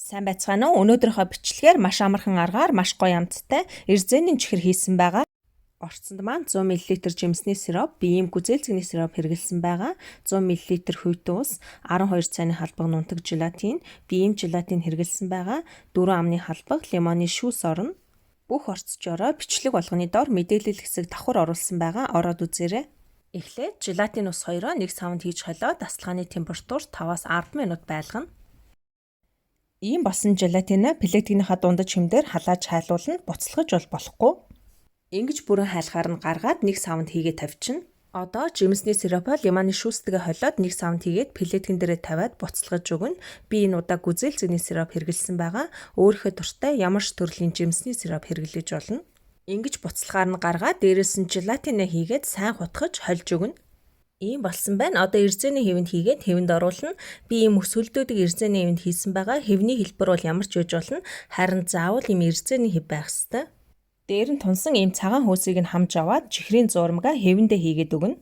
Сайн байцгаана уу? Өнөөдрийнхөө бичлэгээр маш амархан аргаар маш гоё амттай эрзэнийн чихэр хийсэн байгаа. Орцонд маань 100 мл жимсний сироп, би ийм гүзээлзгэний сироп хэрэглэсэн байгаа. 100 мл хүйтэн ус, 12 цайны халбаг нунтаг желатин, би ийм желатин хэрэглэсэн байгаа. 4 амны халбаг, лимоны шүүс орно. Бүх орцчороо бичлэг болгоны дор мэдээлэл хэсэг давхар оруулсан байгаа. Ороод үзээрэй. Эхлээд желатин ус хоёроо нэг савнд хийж холиод тасалгааны температур 5-аас 10 минут байлгана. Ийм болсон желатина плеткийнхаа дундаж хэмдээр халааж хайлуулна, буцалгаж бол болохгүй. Ингэж бүрэн хайлахаар нь гаргаад нэг савнд хийгээ тавьчихна. Одоо жимсний сиропоо лимоны шүүстэйгээ холиод нэг савнд хийгээд плеткэн дээрээ тавиад буцалгаж өгнө. Би энэ удаа гүзээлзгэний сироп хэрэглэсэн байгаа. Өөрийнхөө дуртай ямар ч төрлийн жимсний сироп хэрэглэж болно. Ингэж буцалгаар нь гаргаад дээрээс нь желатина хийгээд сайн хутгаж хольж өгнө. Ийм болсон байна. Одоо эрзэний хэвэнд хийгээд хэвэнд оруулна. Би ийм өсөлдөөдөг эрзэний хэвэнд хийсэн байгаа. Хэвний хэлбэр бол ямар ч байж болно. Харин заавал ийм эрзэний хэв байх ёстой. Дээр нь тунсан ийм цагаан хөөсийг нь хамж аваад чихрийн зурмгаа хэвэндээ хийгээд өгнө.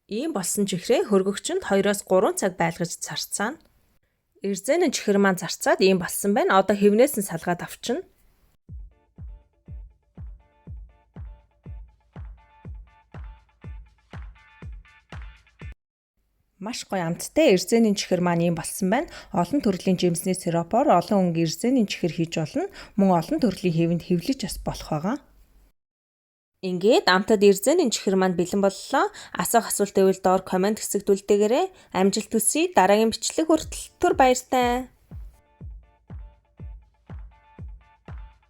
Ийм болсон чихрээ хөргөгчөнд 2-3 цаг байлгаж царцаана. Эрзэн чихэр маань зарцаад ийм болсон байна. Одоо хэвнээс нь салгаад авчна. Маш гоё амттай эрзэнийн чихэр маань ийм болсон байна. Олон төрлийн жимсний сиропоор олон өнгө эрзэнийн чихэр хийж болно. Мөн олон төрлийн хэвэнд хэвлэж бас болох байгаа. Ингээд амтад эрзэнийн чихэр маань бэлэн боллоо. Асуух асуулт байвал доор коммент хэсэгт үлдээгээрэй. Амжилт хүсье. Дараагийн бичлэг хүртэл түр баяртай.